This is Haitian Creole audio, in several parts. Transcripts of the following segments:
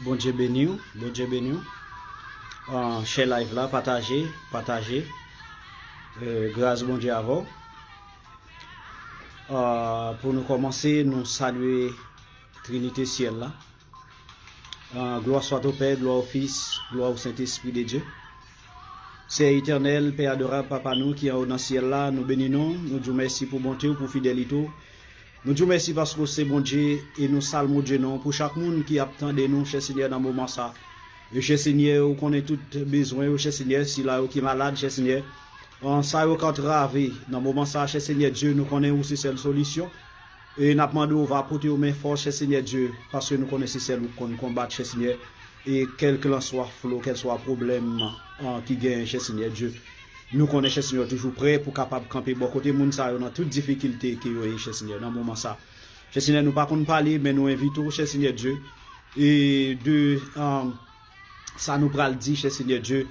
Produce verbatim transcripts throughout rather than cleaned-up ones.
Bondye beni w, Bondye beni w. Ah, share live la, pataje, pataje. Eh, gras Bondye avè w. Ah, pou nou kòmanse, nou salye Trinite syèl la. Ah, gloire soit au Père, gloire au Fils, gloire au Saint-Esprit de Dieu. Sè etènèl, Pè adorab, Papa nou ki anwo nan syèl la, nou beni non, nou di w mèsi pou bonte w, pou fidelite w. Nou di w mèsi paske w se Bondye e nou salmodye non w pou chak moun ki ap tande nou, chè Senyè, nan moman sa. E chè Senyè, ou konnen tout bezwen yo, chè Senyè, sila yo ki malad, chè Senyè. An, sa yo k antrave nan moman sa, chè Senyè Dye, nou konnen ou se sèl solisyon. E n ap mande w va pote yo men fòs, chè Senyè Dye, paske nou konnen se sèl ou k konn konbat, chè Senyè. E kèlkelanswa flo, kèlswa pwoblèm, an, ki genyen, chè Senyè Dye, nou konnen, chè Senyè, ou toujou prè pou kapab kanpe bò kote moun sa yo nan tout difikilte ke yo ye, chè Senyè, nan moman sa. Chè Senyè, nou pa konn pale, men nou envite w, chè Senyè Dye, e de, an, sa nou pral di, chè Senyè Dye,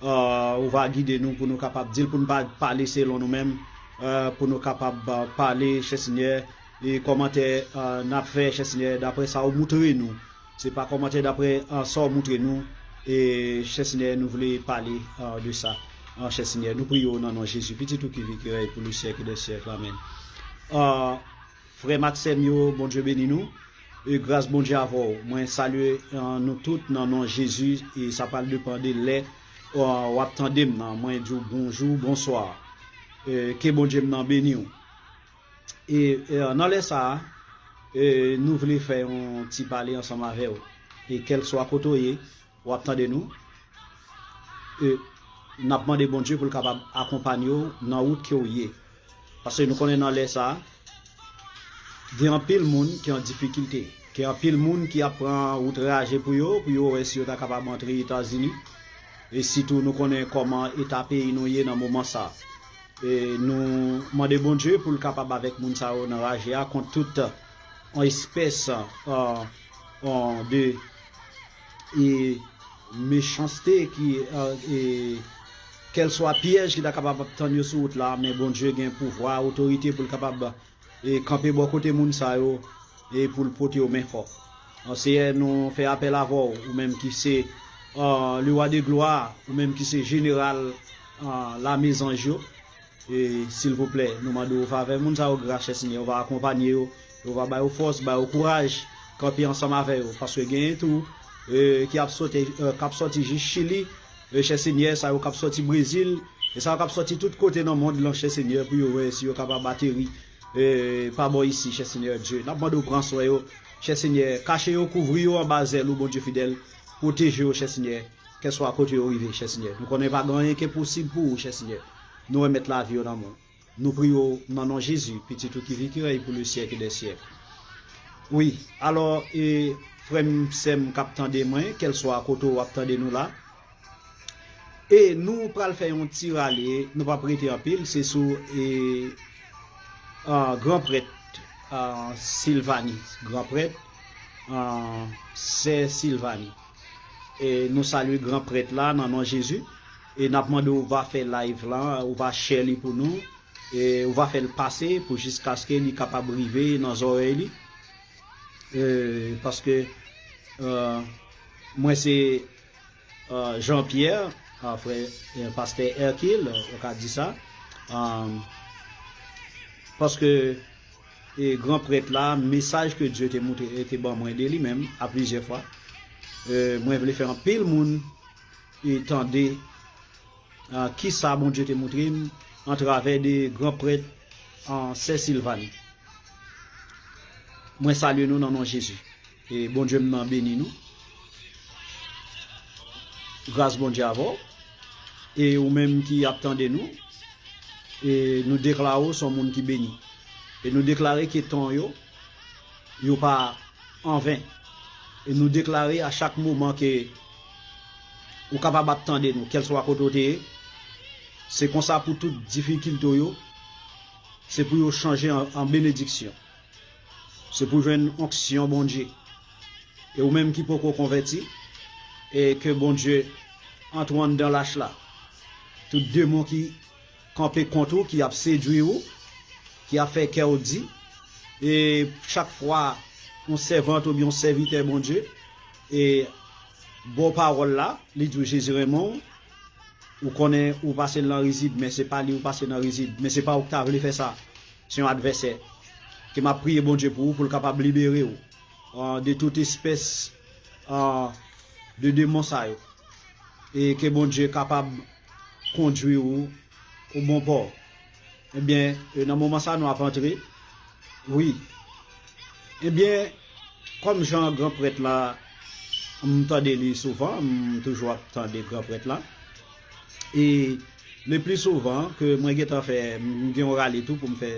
ah, ou va gide nou pou nou kapab di l, pou nou pa pale selon nou menm, ah, pou nou kapab, ah, pale, chè Senyè, e kòmantè, ah, n ap fè, chè Senyè, daprè sa ou moutre nou. Se pa kòmantè daprè, ah, sa ou moutre nou, e chè Senyè, nou vle pale, ah, de sa. Ah, chè Senyè, nou priye w nan non Jezi, pitit ou ki viv, ki rèy pou le syèk dè syèk. Amèn. Ah, Frè m ak sè m yo, Bondye beni nou. E gras Bondye avè w. Mwen salye, eh, nou tout nan non Jezi. E sa pral depann de lè, eh, w ap tande m nan. Mwen di w bonjou, bonswa. Eh, ke Bondye m nan beni w. E, eh, nan lè sa a, eh, nou vle fè yon ti pale ansanm avè w. E kèlswa kote w ye, w ap tande nou. E n ap mande Bondye pou l kapab akonpanye w nan wout ke w ye. Paske nou konnen nan lè sa a, gen anpil moun ki an difikilte. Gen anpil moun ki ap pran wout raje pou yo, pou yo wè si yo ta kapab antre Etazini. E sitou nou konnen kòman eta peyi nou ye nan moman sa a. E nou mande Bondye pou l kapab avèk moun sa yo nan raje a kont tout, an, espès, an, an, de e mechanste ki, eh, e kèlswa pyèj ki ta kapab ap tann yo sou wout la, men Bondye gen pouvwa, otorite pou l kapab, e kanpe bò kote moun sa yo, e pou l pote yo men fò. An, Seyè, nou fè apèl avè w, ou menm ki se, eh, le roi de gloire, ou menm ki se jeneral, eh, lame zanj yo. E, silvouplè, nou mande w favè moun sa yo gras, chè Senyè, ou va akonpanye yo, ou va ba yo fòs, ba yo kouraj, kanpe ansanm avè yo, paske genyen tou, e, ki ap sote, e, k ap sòti jis Chili, e, chè Senyè, sa yo k ap sòti Brezil, e sa yo k ap sòti tout kote nan mond lan, chè Senyè, pou yo wè si yo kapab ateri, e, pa bò isi, chè Senyè Dye. N ap mande w pran swen yo, chè Senyè, kache yo, kouvri yo anba zèl ou, Bondye fidèl, pwoteje yo, chè Senyè. Kèlswa kote yo rive, chè Senyè. Nou konnen pa gen anyen ki enposib pou ou, chè Senyè. Nou remèt lavi yo nan men w. Nou priye w nan non Jezi, Pitit ou ki viv, ki rèy pou le syèk dè syèk. Wi, alò, e, frè m, sè m k ap tande mwen, kèlswa kote w ap tande nou la. E nou pral fè yon ti rale, nou p ap rete anpil, se sou, e, ah, gran prèt, ah, Silvani, gran prèt, ah, sè Silvani. E nou salye gran prèt la nan non Jezi. E n ap mande w va fè live la, ou va share li pou nou. E ou va fè l pase pou jiskaske li kapab rive nan zòrèy li. E, paske, eh, mwen se, eh, Jean Pierre, ah, frè, eh, pastè Hercule, ou ka di sa. Ah, paske e gran prèt la, mesaj ke Dye te moutre, e te ban mwen de li menm, a plizyè fwa. E, mwen vle fè anpil moun, e, tande, a, kisa Bondye te moutre m atravè de gran prèt, an, sè Silvani. Mwen salye nou nan non Jezi. E Bondye m nan beni nou. Gras Bondye avè w. E ou menm ki ap tande nou, e nou deklare w se yon moun ki beni. E nou deklare ke tan yo, yo pa anven. E nou deklare a chak moman ke ou kapab ap tande nou, kèlswa kote w te ye. Se konsa pou tout difikilte w yo, se pou yo chanje an, an benediksyon. Se pou jwenn onksyon Bondye. E ou menm ki poko konvèti, e ke Bondye antre w anndan lach la. Tout demon ki kanpe kont ou, ki ap sedwi ou, ki ap fè kè w di, e chak fwa yon sèvant oubyen yon sèvitè Bondye e ba w pawòl la, li di w Jezi renmen w, ou konnen ou pase l nan rizib, men se pa li ou pase nan rizib, men se pa ou ki ta vle fè sa, se yon advèsè. Ke m ap priye Bondye pou ou, pou l kapab libere w, ah, de tout espès, ah, de demon sa yo. E ke Bondye kapab kondwi w o bon pò. Ebyen, e nan moman sa nou ap antre. Wi. Ebyen, kòm jan gran prèt la, m tande li souvan, m toujou ap tande gran prèt la. E le pli souvan ke mwen gentan fè, m gen yon rale tou pou m fè,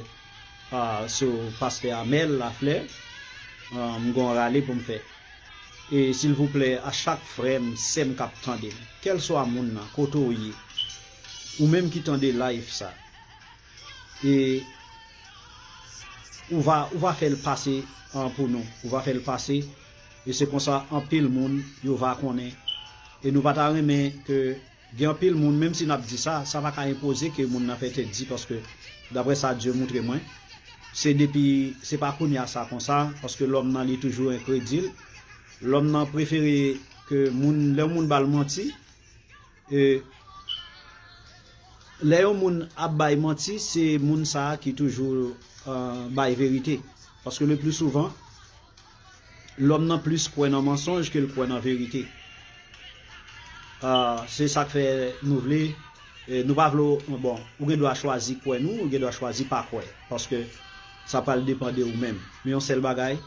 ah, sou pastè Amèl Laflè. Ah, m gen yon rale pou m fè. E silvouplè, a chak frè m, sè m k ap tande m, kèlswa moun nan, kote w ye, ou menm ki tande live sa, e ou va, ou va fè l pase, an, pou nou. Ou va fè l pase. E se konsa anpil moun yo va konnen. E nou pa ta renmen ke gen anpil moun, menm si n ap di sa, sa pa ka enpoze ke moun nan fè tèt di, paske daprè sa Dye moutre mwen, se depi, se pa kounye a sa konsa, paske lòm nan li toujou enkredil. Lòm nan prefere ke moun, lè yon moun ba l manti, e lè yon moun ap bay manti, se moun sa a ki toujou, euh, bay verite. Paske le pli souvan, lòm nan plis kwè nan mansonj ke l kwè nan verite. Ah, se sa k fè nou vle, eh, nou pa vle, bon, ou gen dwa chwazi kwè nou, ou gen dwa chwazi pa kwè, paske sa pral depann de ou menm. Men yon sèl bagay,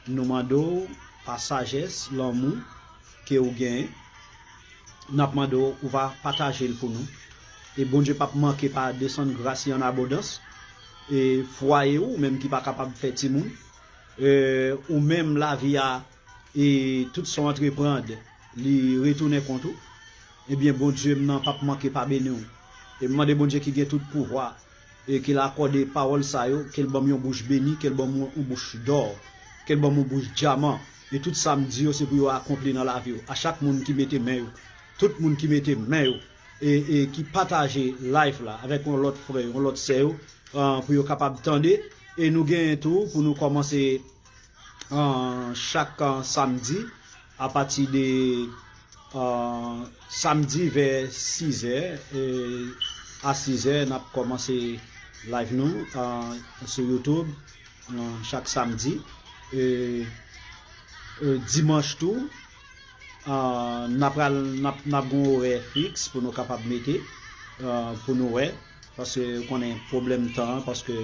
nou mande w pa sajès, lanmou ke ou genyen, n ap mande w, ou va pataje l pou nou. E Bondye p ap manke pa desann gras li an abondans. E fwaye ou, ou menm ki pa kapab fè timoun, e ou menm lavi a, e tout sa w antreprann, li retounen kont ou, ebyen, Bondye m nan p ap manke pa beni w. E m mande Bondye ki gen tout pouvwa, e ke l akòde pawòl sa yo, ke l ban m yon bouch beni, ke l ban m yon, yon bouch dò, ke l ban m yon bouch dyaman. E tout sa m di yo, se pou yo akonpli nan lavi w. A chak moun ki mete men yo, tout moun ki mete men yo, e, e ki pataje live la avèk yon lòt frè, yon lòt sè yo, ah, pou yo kapab tande. E nou genyen tou pou nou kòmanse, ah, chak, ah, samdi, apati de, ah, samdi vè sizè, e a sizè, n ap kòmanse live nou, ah, sou YouTube, ah, chak samdi. E, e dimanch tou, ah, n ap pral, n ap, n ap gen yon orè fiks pou nou kapab mete, ah, pou nou wè, paske ou konnen pwoblèm tan an, paske,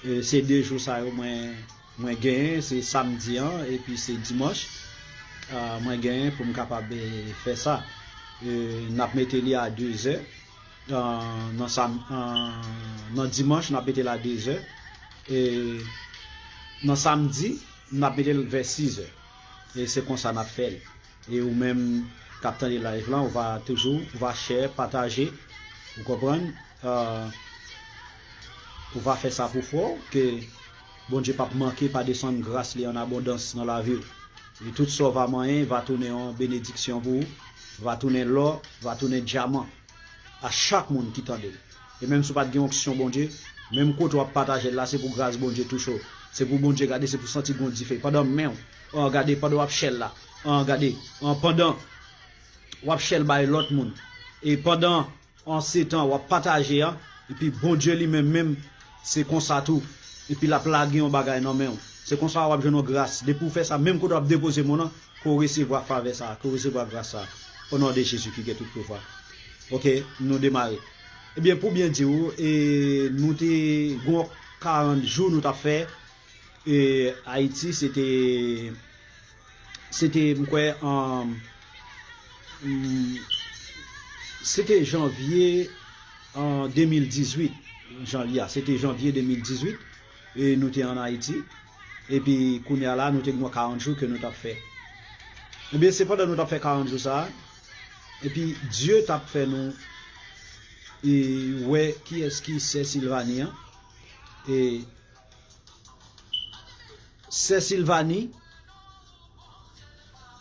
e, se de jou sa yo mwen, mwen genyen, se samdi an, epi se dimanch, ah, mwen genyen pou m kapab, e, fè sa. E, n ap mete li a dezè, ah, nan sam-, ah, nan dimanch, n ap mete l a dezè, e nan samdi, n ap mete l vè sizè. E se konsa n ap fè l. E ou menm k ap tande live lan, ou va toujou, ou va share, pataje, ou konprann? Ah, ou va fè sa pou fè w, ke Bondye p ap manke pa desann gras li an abondans nan lavi w. E tout sa w va manyen va tounen yon benediksyon pou ou, va tounen lò, va tounen dyaman. A chak moun ki tande l. E menm si w pa t gen onksyon Bondye, menm kote w ap pataje l la, se pou gras Bondye touche w. Se pou Bondye gade, se pou santi gon dife. Pandan men w, an, gade, pandan w ap share l la, an, gade, an, pandan w ap share l bay lòt moun, e pandan, an, se tan w ap pataje a, epi Bondye li menm, menm, se konsa tou. Epi l ap lage yon bagay nan men w. Se konsa w ap jwenn yon gras. Depi w fè sa, menm kote w ap depoze men w nan, ke w resevwa favè sa, ke w resevwa gras sa. O non de Jezi ki gen tout pouvwa. Oke, nou demare. Ebyen, pou byen di w, e, nou te gon karant jou nou t ap fè, e, Ayiti, se te, se te, m kwè, an, m, se te janvye, an de mil dizuit, jan li a, se te janvye de mil dizuit, e nou te ann Ayiti. Epi kounye a la, nou te gen karant jou ke nou t ap fè. Ebyen, se pandan nou t ap fè karant jou sa a, epi Dye t ap fè nou, e, wè kiyès ki sè Silvani an. E sè Silvani,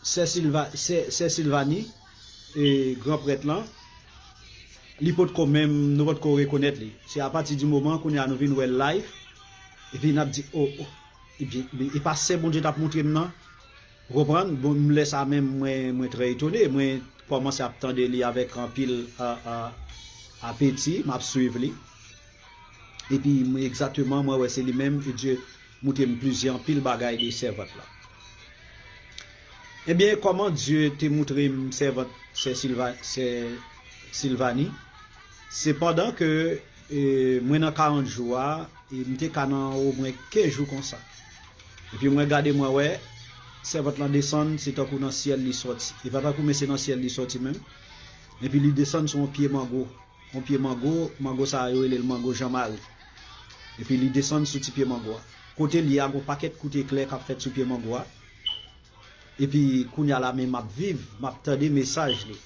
sè Silva-, sè, sè Silvani, e, gran prèt lan, li potko menm, nou potko rekonèt li. Se apati di moman kounye a nou vin wè l live, epi n ap di, o, o, ebyen, e pa sè Bondye t ap montre m nan? Ou konprann? Bon, m lè sa menm, mwen, mwen trè etone. Mwen kòmanse ap tande li avèk anpil, a, a, apeti, m ap swiv li. Epi, mwen, egzakteman, mwen wè se li menm, e Dye moutre m plizyè, anpil bagay de sèvant la. Ebyen, kòman Dye te moutre m sèvant Sè Silva, Sè Silvani? Se pandan ke, e, mwen nan karant jou a, e m te ka nan omwen kenz jou konsa. Epi mwen gade, mwen wè, sèvant lan desann, se tankou nan syèl li sòti. E pa tankou, men se nan syèl li sòti menm. Epi li desann sou yon pye mango. Yon pye mango, mango sa a yo rele l mango Jan Mari. Epi li desann sou ti pye mango a. Kote l ye a, gon pakèt kout eklè k ap fèt sou pye mango a. Epi kounye a la, men m ap viv, m ap tande mesaj li.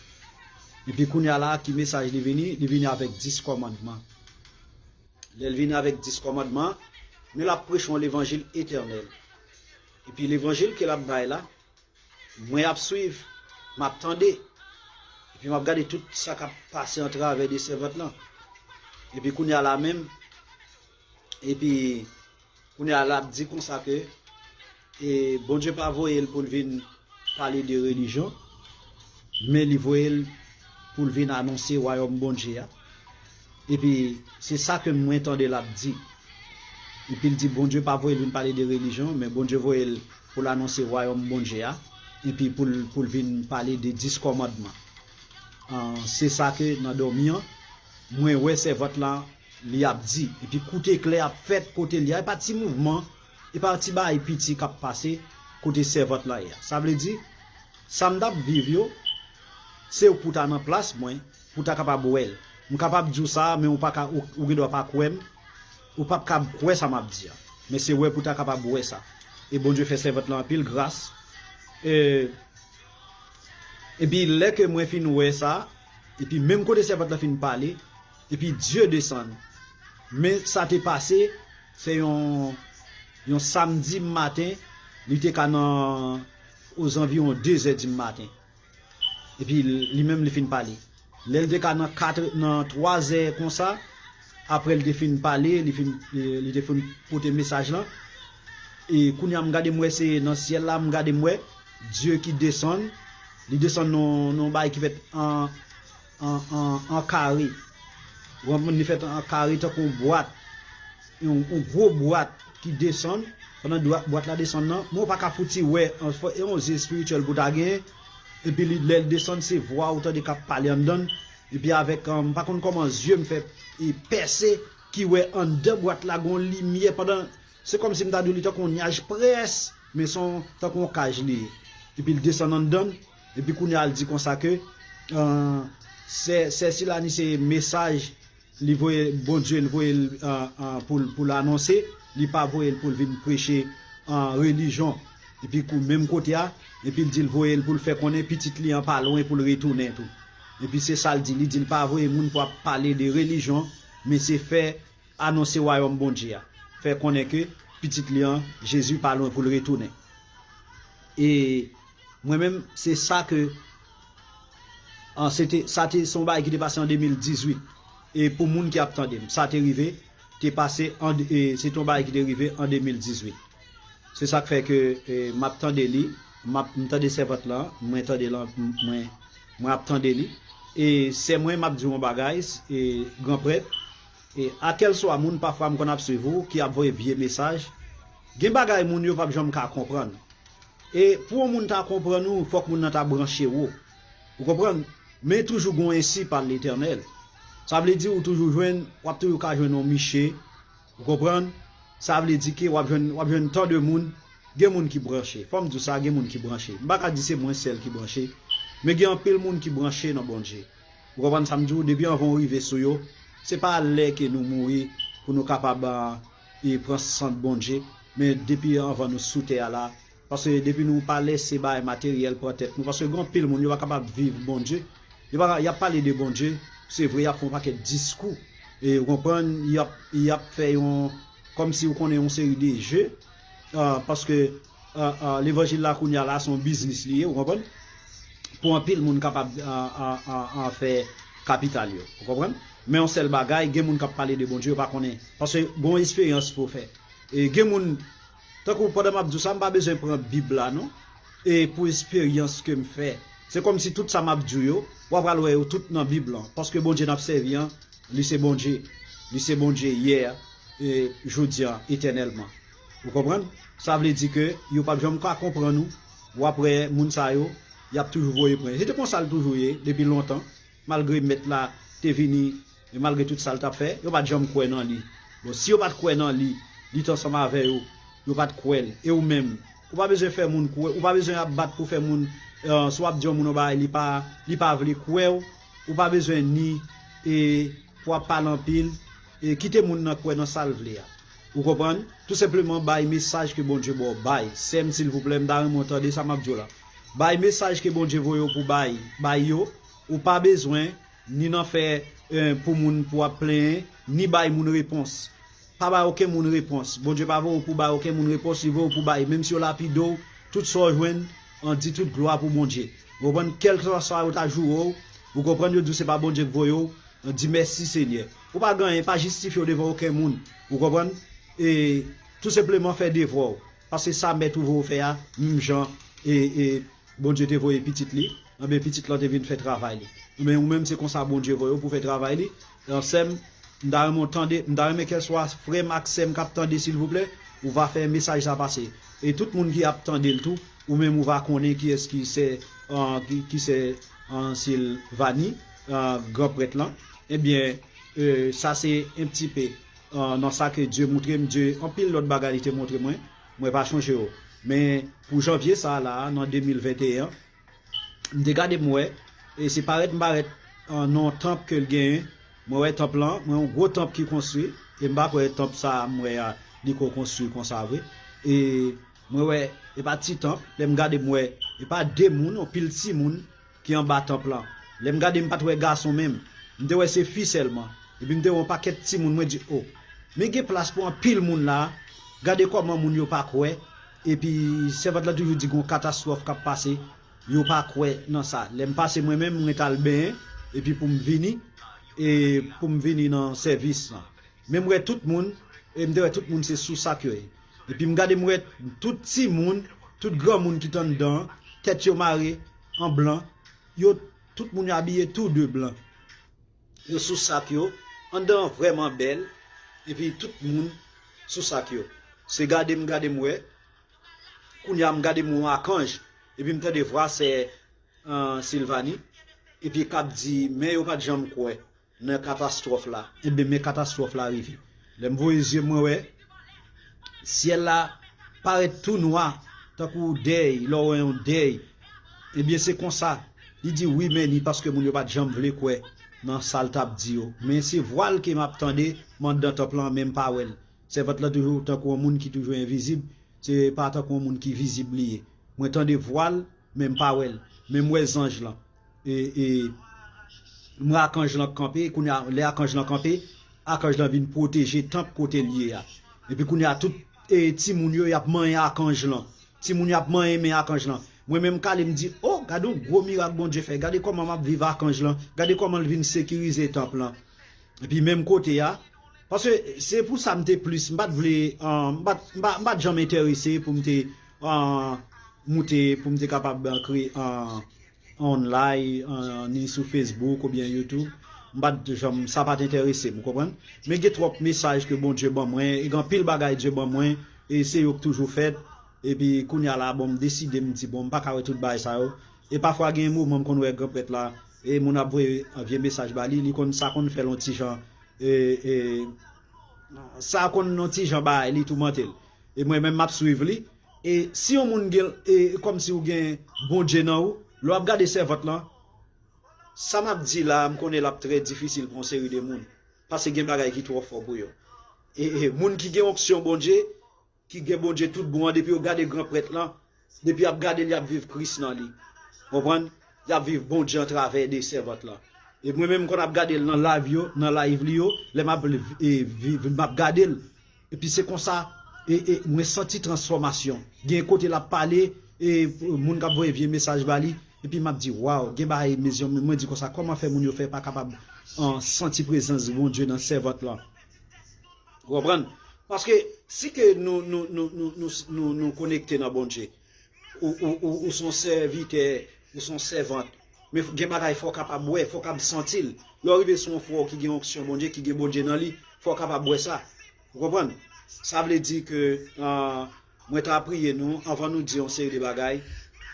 Epi kounye a la, ki mesaj li vini? Li vini avèk dis kòmandman. Lè l vini avèk dis kòmandman, men l ap preche yon levanjil etènèl. Epi levanjil ke l ap bay la, mwen ap swiv, m ap tande. Epi m ap gade tout sa k ap pase antravè de sèvant lan. Epi kounye a la menm, epi kounye a la ap di konsa ke, e, Bondye pa voye l pou l vin pale de relijyon, men li voye l pou l vin anonse wayòm Bondye a. Epi se sa ke mwen tande l ap di. Epi l di Bondye pa voye l vin pale de relijyon, men Bondye voye l pou l anonse wayòm Bondye a, epi pou l, pou l vin pale de dis kòmandman. Ah, se sa ke nan dòmi an, mwen wè sèvant lan, li ap di, epi kout eklè ap fèt kote l ye a, e pa ti mouvman, e pa ti bagay piti k ap pase kote sèvant lan ye a. Sa vle di, sa m t ap viv yo, se ou pou ta nan plas mwen, pou ta kapab wè l. M kapab di w sa, men ou pa ka, ou, ou gen dwa pa kwè m, ou p ap kab kwè sa m ap di a. Men se wè pou ta kapab wè sa. E Bondye fè sèvant lan anpil gras. E, epi lè ke mwen fin wè sa, epi menm kote sèvant lan fin pale, epi Dye desann. Men sa te pase, se yon, yon samdi maten, li te ka nan ozanviwon de zè di maten. Epi li menm li fin pale. Lè l te ka nan kat, nan twa zè konsa, apre l te fin pale, li fin, li te fin pote mesaj lan. E kounye a m gade m wè se nan syèl la, m gade m wè Dye ki desann, li desann nan, nan yon bagay ki fèt an, an, an, an kare. Ou konprann, li fèt an kare tankou yon bwat. Yon, yon gwo bwat ki desann, pandan dwa-, bwat la desann nan, men ou pa ka fouti wè, an, fò, e yon zye espirityèl pou ta genyen, epi li, lè l desann, se vwa ou tande k ap pale anndan l, epi avèk, an, m pa konn kòman zye m fè, e, pèse, ki wè anndan bwat la gon limyè, pandan, se kòmsi m ta di w li tankou yon nyaj près, men se yon, tankou yon kaj li ye. Epi l desann anndan l, epi kounye a l di konsa ke, an, sè, sè Silani se mesaj li voye, Bondye, li voye l, an, an, pou l, pou l anonse, li pa voye l pou l vin preche, an, relijyon. Epi kou, menm kote a, epi l di l voye l pou l fè konnen pitit li an pa lwen pou l retounen tou. Epi se sa l di, li di l pa voye moun pou ap pale de relijyon, men se fè anonse wayòm Bondye a. Fè konnen ke pitit li an, Jezi, pa lwen pou l retounen. E mwen menm, se sa ke, an, se te, sa te, se yon bagay ki te pase an de mil dizuit. E pou moun ki ap tande m, sa te rive, te pase an, e se te yon bagay ki te rive an de mil dizuit. Se sa k fè ke, e, m ap tande li, m ap, m tande sèvant lan, mwen tande lan, m-, mwen, mwen ap tande li. E sè mwen, m ap di w yon bagay, e, gran prèt, e, akèlswa moun, pafwa m konn ap swiv ou, ki ap voye vye mesaj. Gen bagay moun yo p ap janm ka konprann. E pou yon moun ta konprann ou, fòk moun nan ta branche wo. Ou konprann? Men toujou gon ensi pa Letènèl. Sa vle di ou toujou jwenn, w ap toujou ka jwenn yon miche. Ou konprann? Sa vle di ke w ap jwenn, w ap jwenn tan de moun. Gen moun ki branche. Fò m di w sa, gen moun ki branche. M pa ka di se mwen sèl ki branche. Men gen anpil moun ki branche nan Bondye. Ou konprann sa m di w? Depi anvan w rive sou yo, se pa lè ke nou mouri pou nou kapab, a, e pran sant Bondye, men depi anvan nou sou tè a la. Paske depi nou pa lèse bagay materyèl pran tèt nou, paske gen anpil moun, yo pa kapab viv Bondye. Yo pa, y ap pale de Bondye, se vre, y ap fè yon pakèt diskou. E, ou konprann, y ap, y ap fè yon, kòmsi ou konnen yon seri de je, a, paske, a, a, levanjil la kounye a la, se yon biznis li ye, ou konprann? Pou anpil moun kapab, a, a, a, a, fè kapital yo, ou konprann? Men yon sèl bagay, gen moun k ap pale de Bondye, yo pa konnen. Paske gen yon esperyans pou w fè. E gen moun, tankou pandan m ap di w sa, m pa bezwen pran Bib la, non. e pou esperyans ke m fè. Se kòmsi tout sa m ap di w yo, w ap pral wè yo tout nan Bib lan. Paske Bondye n ap sèvi an, li se Bondye. Li se Bondye yè, e jodi a, etènèlman. Ou konprann? Sa vle di ke yo p ap janm ka konprann ou. W ap wè moun sa yo, y ap toujou voye pran. Se te konsa l toujou ye, depi lontan. Malgre mèt la te vini, e malgre tout sa l t ap fè, yo pa t janm kwè nan li. Bon, si yo pa t kwè nan li, li t ansanm avè yo, yo pa t kwè l. E ou menm, ou pa bezwen fè moun kwè, ou pa bezwen ap bat pou fè moun, eh, si w ap di yon moun yon bagay, li pa, li pa vle kwè w, ou pa bezwen ni, e, pou ap pale anpil, e, kite moun nan kwè nan sa l vle a. Ou konprann? Tou senpleman bay mesaj ke Bondye ba w, bay. Sè m, silvouplè, m ta renmen w tande sa m ap di w la. Bay mesaj ke Bondye voye w pou bay, bay yo. Ou pa bezwen ni nan fè, eh, pou moun pou ap plenyen, ni bay moun repons. Pa bay okenn moun repons. Bondye pa voye w pou bay okenn moun repons, li voye w pou bay. Menm si yo lapide w, tout sa w jwenn, an di tout glwa pou Bondye. Ou konprann? Kèlkanswa yo ta joure w, ou konprann, yo di w se pa Bondye k voye w, an di mèsi Senyè. Ou pa gen anyen, pa jistifye w devan okenn moun. Ou konprann? E tou senpleman fè devwa w. Paske sa mèt ou voye w fè a, menm jan, e, e, Bondye te voye pitit li, anben pitit lan te vin fè travay li. Anben ou menm se konsa Bondye voye w pou fè travay li. An sè m, m ta renmen w tande, m ta renmen kèlswa frè m ak sè m k ap tande silvouplè, ou va fè mesaj sa pase. E tout moun ki ap tande l tou, ou menm ou va konnen kiyès ki sè, ah, ki, ki sè, ah, Silvani, ah, gran prèt lan. Ebyen, eh, sa se en pti pe, ah, nan sa ke Dye montre m, Dye anpil lòt bagay li te montre mwen, mwen pa chonje yo. Men pou janvye sa a la, nan de mil venteyen, m te gade m wè, e se parèt m parèt, ah, nan yon tanp ke l genyen. Mwen wè tanp lan, mwen yon gwo tanp ki konstwi, e m pa kwè tanp sa a m wè a, li ko konstwi konsa vre. E mwen wè, e pa ti tanp, lè m gade m wè, e pa de moun, yon pil timoun ki anba tanp lan. Lè m gade m pa t wè gason menm, m te wè se fi sèlman. Epi m te wè yon pakèt timoun, mwen di, o, men gen plas pou anpil moun la, gade kòman moun yo pa kwè, epi sèvant lan toujou di gon katastwòf k ap pase, yo pa kwè nan sa. Lè m pase mwen menm, mwen t al benyen, epi pou m vini, e pou m vini nan sèvis lan. Men m wè tout moun, e m te wè tout moun se sou sak yo ye. Epi m gade m wè tout timoun, tout granmoun ki t anndan an, tèt yo mare an blan, yo, tout moun yo abiye tou de blan. Yo sou sak yo, anndan an vrèman bèl, epi tout moun sou sak yo. Se gade m gade m wè, kounye a m gade m wè yon akanj, epi m tande vwa sè, ah, Silvani, epi k ap di, men yo pa t janm kwè nan katastwòf la. Ebyen, men katastwòf la rive. Lè m voye zye m, mwen wè syèl la parèt tou nwa, tankou dèy, lè w wè yon dèy. Ebyen, se konsa. Li di, wi, men ni paske moun yo pa t janm vle kwè nan sa l t ap di yo. Men se vwa l ke m ap tande, m anndan tanp lan, men m pa wè l. Sèvant lan toujou tankou yon moun ki toujou envizib, se pa tankou yon moun ki vizib li ye. Mwen tande vwa l, men m pa wè l. Men m wè zanj lan. E, e, m wè akanj lan kanpe, kounye a, lè akanj lan kanpe, akanj lan vin pwoteje tanp kote l ye a. Epi kounye a, tout, e, timoun yo, y ap manyen akanj lan. Timoun yo ap manyen men akanj lan. Mwen menm kale m di, o, gade yon gwo mirak Bondye fè. Gade kòman m ap viv akanj lan. Gade kòman l vin sekirize tanp lan. Epi menm kote a, paske se pou sa m te plis, m pa t vle, ah, m pa t, m pa, m pa t janm enterese pou m te, ah, moute, pou m te kapab, ah, kreye, ah, online, ah, ni sou Facebook oubyen YouTube. M pa t janm, sa pa t enterese m, ou konprann? Men gen twòp mesaj ke Bondye ban mwen, e gen anpil bagay Dye ban mwen, e se yo k toujou fèt. Epi kounye a la, bon, m deside, m di, bon, m pa ka wè tout bagay sa yo. E pafwa gen moman m konn wè gran prèt la, e moun ap voye vye mesaj ba li, li konn, sa konn fè l yon ti jan, e, e, sa konn yon ti jan bay li toumante l. E mwen menm m ap swiv li. E si yon moun gen, e kòmsi ou gen Bondye nan ou, lè w ap gade sèvant lan, sa m ap di la, m konnen l ap trè difisil pou yon seri de moun. Paske gen bagay ki twò fò pou yo. E, e moun ki gen onksyon Bondye, ki gen Bondye tout bon an, depi yo gade gran prèt lan, depi y ap gade l, y ap viv Kris nan li. Konprann? Y ap viv Bondye atravè de sèvant lan. E mwen menm, m konn ap gade l nan live yo, nan live li yo, lè m ap, e, viv, m ap gade l. Epi se konsa, e, e, mwen santi transfòmasyon. Gen kote l ap pale, e, moun k ap voye vye mesaj ba li, epi m ap di, waw, gen bagay, mezanmi, mwen di konsa, kòman fè moun yo fè pa kapab, an, santi prezans Bondye nan sèvant lan? Ou konprann? Paske si ke nou, nou, nou, nou, nou, nou, nou konekte nan Bondye, ou, ou, ou, ou se yon sèvitè, ou se yon sèvant. Men gen bagay fò w kapab wè, fò w kapab santi l. Lè w rive sou yon frè w ki gen onksyon Bondye, ki gen Bondye nan li, fò w kapab wè sa. Ou konprann? Sa vle di ke, ah, mwen ta priye nou, anvan nou di yon seri de bagay,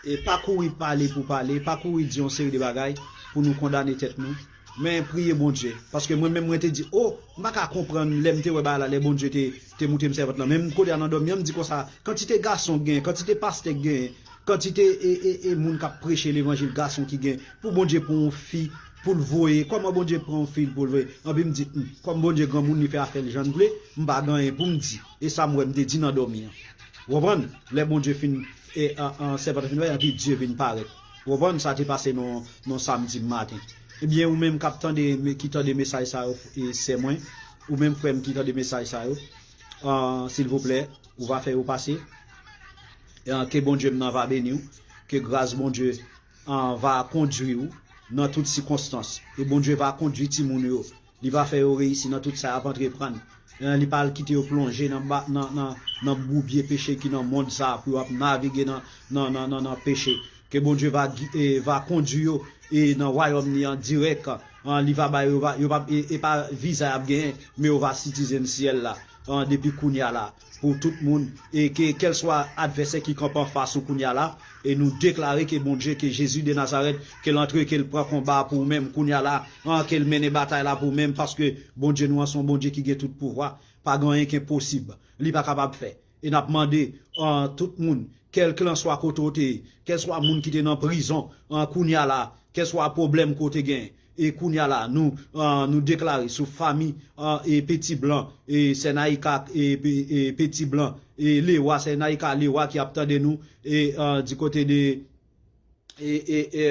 e pa kouri pale pou pale, pa kouri di yon seri de bagay pou nou kondane tèt nou. Men priye Bondye. Paske mwen menm, mwen te di, o, m pa ka konprann lè m te wè bagay la, lè Bondye te, te moute m sèvant lan. Menm kote a nan dòmi an, m di konsa, kantite gason k genyen, kantite pastè k genyen, kantite e, e, e moun k ap preche levanjil gason ki gen, pou Bondye pran yon fi pou l voye, kòman Bondye pran yon fi pou l voye? Anpi m di, hmm, kòm Bondye granmoun, li fè afè l jan l vle, m pa gen anyen pou m di. E sa m wè m te di nan dòmi an. Ou konprann? Lè Bondye fin, e, an, an, sèvant lan fin fè, anpi Dye vin parèt. Ou konprann? Sa te pase nan, nan samdi maten. Ebyen, ou menm k ap tande, ki tande mesaj sa yo, e sè mwen, ou menm frè m ki tande mesaj sa yo, ah, silvouplè, ou va fè yo pase. E, ah, ke Bondye m nan va beni w, ke gras Bondye, ah, va kondui w nan tout sikonstans. E Bondye va kondui timoun yo. Li va fè yo reyisi nan tout sa y ap antreprann. E, li pa al kite yo plonje nan, ba- nan, nan, nan boubye peche ki nan mond sa a pou yo ap navige nan, nan, nan, nan, nan peche. Ke Bondye va, gi- e, va kondui yo e nan wayòm li an dirèk. An, li va ba yo, va, yo va, e, e pa viza y ap genyen, men yo va sitizen syèl la, an, depi kounye a la, pou tout moun, e ke kèlswa advèsè ki kanpe anfas ou kounye a la, e nou deklare ke Bondye, ke Jezi de Nazarèt, ke l antre, ke l pran konba pou ou menm kounye a la, an, ke l mennen batay la pou ou menm, paske Bondye nou an se yon Bondye ki gen tout pouvwa, pa gen anyen ki enposib, li pa kapab fè. E n ap mande, an, tout moun, kèlkelanswa kote w te ye, kèlswa moun ki te nan prizon, an, kounye a la, kèlswa pwoblèm ke w te gen, e kounye a la, nou, an, nou deklare sou fanmi, an, e Peti Blan, e sè Naika, e, Pe- e Peti Blan, e Lewa, sè Naika Lewa ki ap tande nou, e, an, di kote de, e, e, e,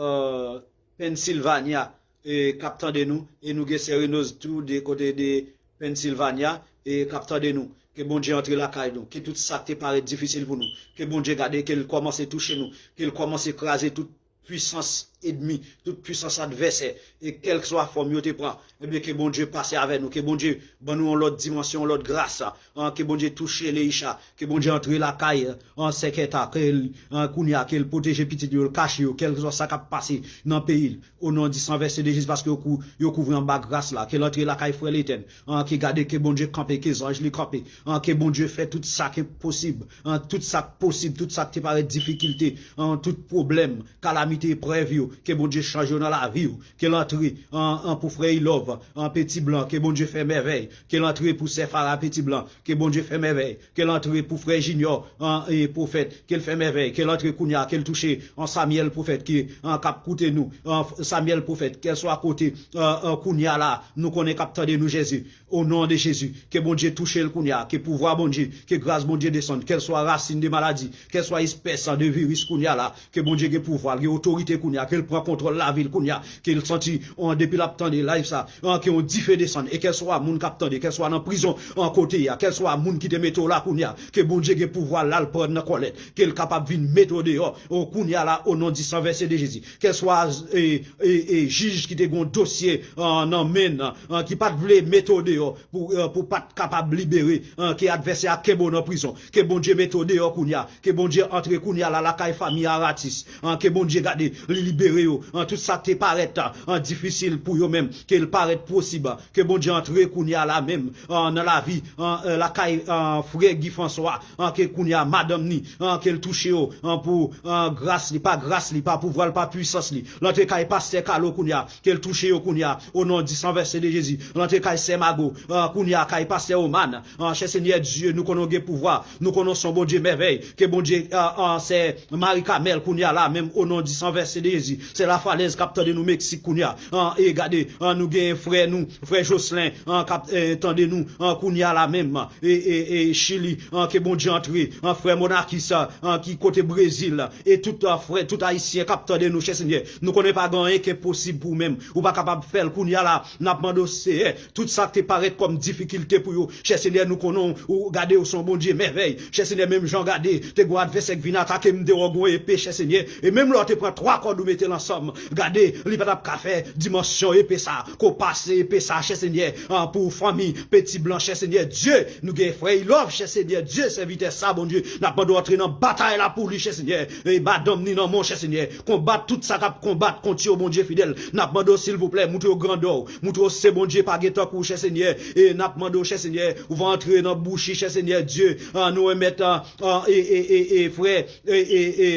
euh, Pennsylvania, e, k ap tande nou, e nou gen sè Renoz tou de kote de Pennsylvania, e k ap tande nou. Ke Bondye antre lakay nou, ke tout sa k te parèt difisil pou nou, ke Bondye gade, ke l kòmanse touche nou, ke l kòmanse kraze tout pwisans ènmi, tout pwisans advèsè, e kèlkeswa fòm yo te pran, ebyen ke Bondye pase avè nou, ke Bondye ban nou yon lòt dimansyon, yon lòt gras, an, ke Bondye touche Leisha, ke Bondye antre lakay, an, sè Kèta, ke l, an, kounye a, ke l pwoteje pitit yo, l kache yo, kèlkeswa sa k ap pase nan peyi l, o non di san vèse de Jezi, paske yo, kou, yo kouvri anba gras la, ke l antre lakay frè Letèn, an, ke gade, ke Bondye kanpe, ke zanj li kanpe, an, ke Bondye fè tout sa ki posib, an, tout sa k posib, tout sa k te parèt difikilte, an, tout pwoblèm, kalamite, eprèv yo, ke Bondye chanje yo nan lavi w, ke l antre, an, an, pou frè Ilòv, an, Peti Blan, ke Bondye fè mèvèy, ke l antre pou sè Fara Peti Blan, ke Bondye fè mèvèy, ke l antre pou frè Junior, an, e pwofèt, ke l fè mèvèy, ke l antre kounye a, ke l touche, an, Samyèl pwofèt, ki, an, k ap koute nou, an, Samyèl pwofèt, kèlswa kote, an, an, kounye a la, nou konnen k ap tande nou Jezi, o non de Jezi, ke Bondye touche l kounye a, ke pouvwa Bondye, ke gras Bondye desann, kèlswa rasin de maladi, kèlswa espès de viris kounye a la, ke Bondye gen pouvwa, l gen otorite kounye a, ke l pran kontwòl lavi l kounye a, ke l santi, an, depi l ap tande live sa, an, ke yon dife desann, e kèlswa moun k ap tande, kèlswa nan prizon, an, kote a, kèlswa moun ki te mete w la kounye a, ke Bondye gen pouvwa l al pran nan kòlèt, ke l kapab vin mete w deyò, o, kounye a la, o non di san vèse de Jezi, kèlswa, e, e, e, jij ki te gen yon dosye, an, nan men l, an, ki pa t vle mete w deyò, pou, eh, pou pa t kapab libere, eh, ke advèsè a kenbe w nan prizon. Ke Bondye mete w deyò kounye a. Ke Bondye antre kounye a la lakay fanmi Aratis. Eh, ke Bondye gade, li libere yo. Eh, tout sa k te parèt, eh, difisil pou yo menm, ke l parèt posib. Ke Bondye antre kounye a la menm, eh, nan lavi, eh, eh, lakay, eh, frè Guy François, eh, ke kounye a madanm ni, eh, ke l touche yo, eh, pou, eh, gras li, pa gras li, pa pouvwa l, pa pwisans li. L antre kay pastè Kalo kounye a, ke l touche yo kounye a, o non di san vèse de Jezi. L antre kay sè Mago, ah, kounye a, kay pastè Oman. Ah, chè Senyè Dye, nou konnen w gen pouvwa, nou konnen w se yon Bondye mèvèy. Ke Bondye, ah, ah, sè Mari Kamèl kounye a la menm, o non di san vèse de Jezi. Sè Lafalèz k ap tande nou Meksik kounye a. Ah, e gade, ah, nou gen frè nou, frè Jocelyn, ah, k ap, eh, tande nou, ah, kounye a la menm, e, e, e Chili, ah, ke Bondye antre, ah, frè Monakis, ah, ki kote Brezil, e tout, ah, frè, tout Ayisyen k ap tande nou, chè Senyè. Nou konnen pa gen anyen ki enposib pou ou menm. Ou pa kapab fè l kounye a la. N ap mande w, Seyè, tout sa k te parèt kòm difikilte pou yo. Chè Senyè, nou konnen w, ou gade w se yon Bondye mèvèy. Chè Senyè, menm jan gade, te gen yon advèsè k vin atake m deyò, gen yon epe, chè Senyè. E menm lè w te pran twa kòd ou mete ansanm. Gade, li pa t ap ka fè dimansyon epe sa, ko pase epe sa, chè Senyè, an, pou fanmi Peti Blan, chè Senyè Dye, nou gen frè Ilove, chè Senyè Dye, sèvitè sa, Bondye, n ap mande w antre nan batay la pou li, chè Senyè, e madanm ni nan men w, chè Senyè, konbat tout sa k ap konbat kont yo, Bondye fidèl, n ap mande w, silvouplè, moutre yo grandè w, moutre yo se Bondye, pa gen tankou w, chè Senyè, e n ap mande w, chè Senyè, ou va antre nan bouch li, chè Senyè Dye, an, nou remèt, an, an, e, e, e, e, frè, e, e, e,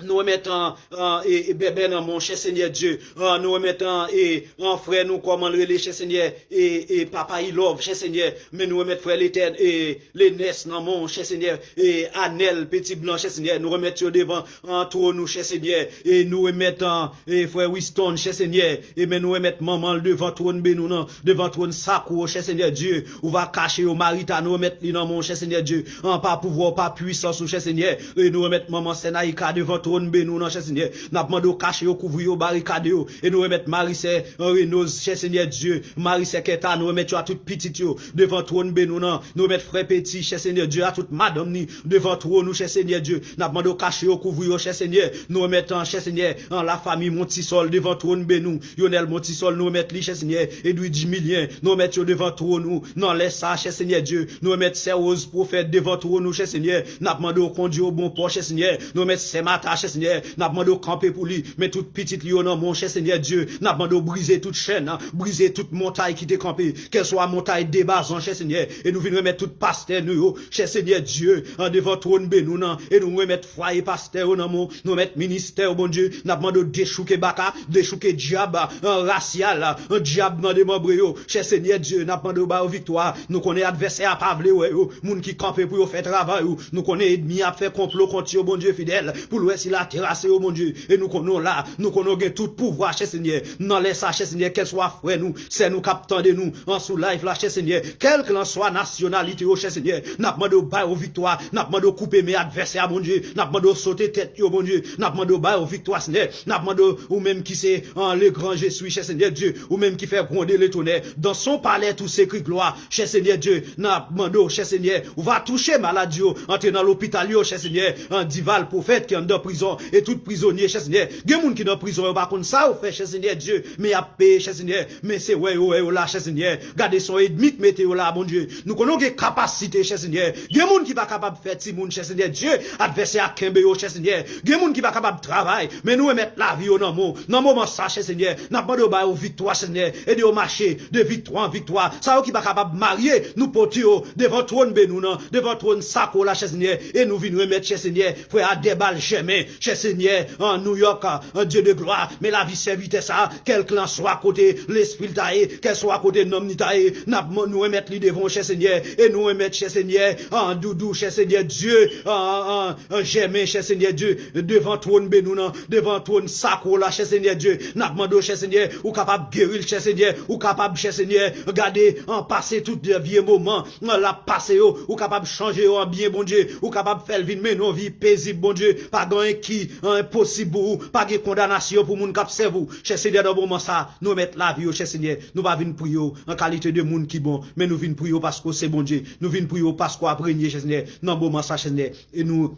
Nou remèt an, an, e, e, Bèbè nan men w, chè Senyè Dye. An, nou remèt an, e, an, frè nou, kòman l rele, chè Senyè, e, e, Papa Ilove, chè Senyè. Men nou remèt frè Letèn, e, Lenès nan men w, chè Senyè, e, Anèl, Peti Blan, chè Senyè. Nou remèt yo devan, an, twòn ou, chè Senyè. E nou remèt an, e, frè Winston, chè Senyè. E men nou remèt manman l devan twòn beni w nan, devan twòn sakre w, chè Senyè Dye. Ou va kache yo, Marita, nou remèt li nan men w, chè Senyè Dye. An, pa pouvwa w, pa pwisans ou, chè Senyè. E nou remèt manman sè Naïka devan twòn beni w nan, chè Senyè. N ap mande w kache yo, kouvri yo, barikade yo. E nou remèt mari sè, an, Renoz, chè Senyè Dye. Mari sè Kèta, nou remèt yo a tout pitit yo devan twòn beni w nan. Nou remèt frè Peti, chè Senyè Dye, a tout madanm ni devan twòn ou, chè Senyè Dye. N ap mande w kache yo, kouvri yo, chè Senyè. Nou remèt an, chè Senyè, an, lafanmi Montisòl devan twòn beni w. Yonèl Montisòl, nou remèt li, chè Senyè. Edwidji Milyen, nou remèt yo devan twòn ou. Nan lè sa, chè Senyè Dye, nou remèt sè Woz Pwofèt devan twòn ou, chè Senyè. N ap mande w kondui yo bon pò, chè Senyè. Nou remèt sè Mata, chè Senyè. N ap mande w kanpe pou li. Men tout pitit li yo nan men w, chè Senyè Dye. N ap mande w brize tout chèn, brize tout montay ki te kanpe. Kèlswa montay debazan, chè Senyè. E nou vin remèt tout pastè nou yo, chè Senyè Dye, an, devan twòn beni w nan. E nou remèt fwaye pastè yo nan men w. Nou remèt ministè yo, Bondye. N ap mande w dechouke baka, dechouke dyab, an, rasyal, an, dyab nan demanbre yo. Chè Senyè Dye, n ap mande w ba yo viktwa. Nou konnen advèsè a pa vle wè yo. Moun ki kanpe pou yo fè travay ou. Nou konnen ènmi a ap fè konplo kont yo, Bondye fidèl, pou l wè si l a terase yo, Bondye. E nou konnen w la, nou konnen w gen tout pouvwa, chè Senyè. Nan lè sa, chè Senyè, kèlswa frè nou, sè nou k ap tande nou, an, sou live la, chè Senyè, kèlkanswa nasyonalite yo, chè Senyè, n ap mande w ba yo viktwa, n ap mande w koupe men advèsè a, Bondye, n ap mande w sote tèt yo, Bondye, n ap mande w ba yo viktwa, Senyè, n ap mande w, ou menm ki se, an, le grand je suis, chè Senyè Dye, ou menm ki fè gwonde letonnè, dans son palais tous ses cris gloire, chè Senyè Dye, n ap mande w, chè Senyè, ou va touche malad yo, antre nan lopital yo, chè Senyè, an, Dival Pwofèt ki anndan prizon, e tout prizonye, chè Senyè. Gen moun ki nan prizon, yo pa konn sa yo fè, chè Senyè Dye, men y ap peye, chè Senyè. Men se wè yo, wè yo la, chè Senyè. Gade se yon ènmi k mete yo la, Bondye. Nou konnen w gen kapasite, chè Senyè. Gen moun ki pa kapab fè timoun, chè Senyè Dye. Advèsè a kenbe yo, chè Senyè. Gen moun ki pa kapab travay, men nou remèt lavi yo nan men w. Nan moman sa, chè Senyè, n ap mande w ba yo viktwa, Senyè. Ede yo mache de viktwa an viktwa. Sa yo ki pa kapab marye, nou pote yo devan twòn beni w nan, devan twòn sakre w la, chè Senyè. E nou vin remèt, chè Senyè, frè Adèbal Jèmen, chè Senyè, an New York, an Dye de glwa, men lavi sèvitè sa, kèlkanswa kote lespri l ta ye, kèlswa kote nanm ni ta ye, n ap, nou remèt li devan w, chè Senyè, e nou remèt, chè Senyè, an Doudou, chè Senyè Dye, an, an, an Jèmen, chè Senyè Dye, devan twòn beni w nan, devan twòn sakre w la, chè Senyè Dye, n ap mande w, chè Senyè, ou kapab geri l, chè Senyè, ou kapab, chè Senyè, gade, an pase tout vye moman, an, l ap pase yo, ou kapab chanje yo an byen, Bondye, ou kapab fè l vin mennen yon vi pezib, Bondye, pa gen anyen ki, an, enposib pou ou, pa gen kondanasyon pou moun k ap sèvi w. Chè Senyè, nan moman sa, nou remèt lavi yo, chè Senyè, nou pa vin priye w an kalite de moun ki bon, men nou vin priye w paske w se Bondye, nou vin priye w paske w ap renye, chè Senyè, nan moman sa, chè Senyè, e nou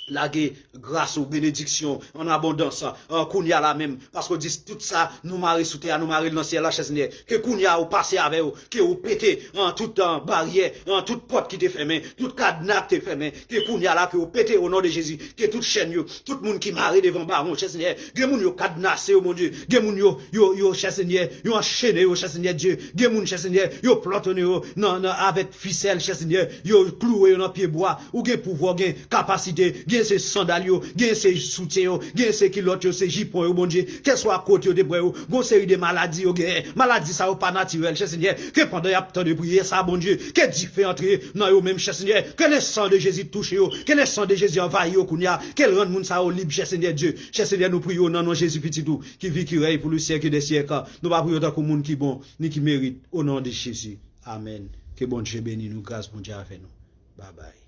lage gras ou, benediksyon an abondans, an, kounye a la menm, paske w di tout sa nou mare sou tè a, nou mare l nan syèl la, chè Senyè. Ke kounye a ou pase avè yo, ke ou pete, an, tout, an, baryè, an, tout pòt ki te fèmen, tout kadna ki te fèmen, ke kounye a la ke ou pete o non de Jezi, ke tout chèn yo, tout moun ki mare devan bawon, chè Senyè, gen moun yo kadnase yo, Bondye, gen moun yo, yo, yo, chè Senyè, yo anchene yo, chè Senyè Dye, gen moun, chè Senyè, yo plòtonnen yo nan, nan, avèk fisèl, chè Senyè, yo klouwe yo nan pyebwa, ou gen pouvwa, w gen kapasite, gen se sandal yo, gen se soutyen yo, gen se kilòt yo, se jipon yo, Bondye, kèlswa kote yo te pran yo, gon seri de maladi yo genyen, maladi sa yo pa natirèl, chè Senyè, ke pandan y ap tande priyè sa, Bondye, ke dife antre nan yo menm, chè Senyè, ke le sang de Jésus touche yo, ke le sang de Jésus anvayi yo kounye a, ke l rann moun sa yo lib, chè Senyè Dye, chè Senyè, nou priye w nan non Jezi Pitit ou, ki viv, ki rèy pou le syèk de syèk, nou pa priye w tankou moun ki bon, ni ki merit, o non de Jezi, amèn, ke Bondye beni nou, gras Bondye avè nou, babay.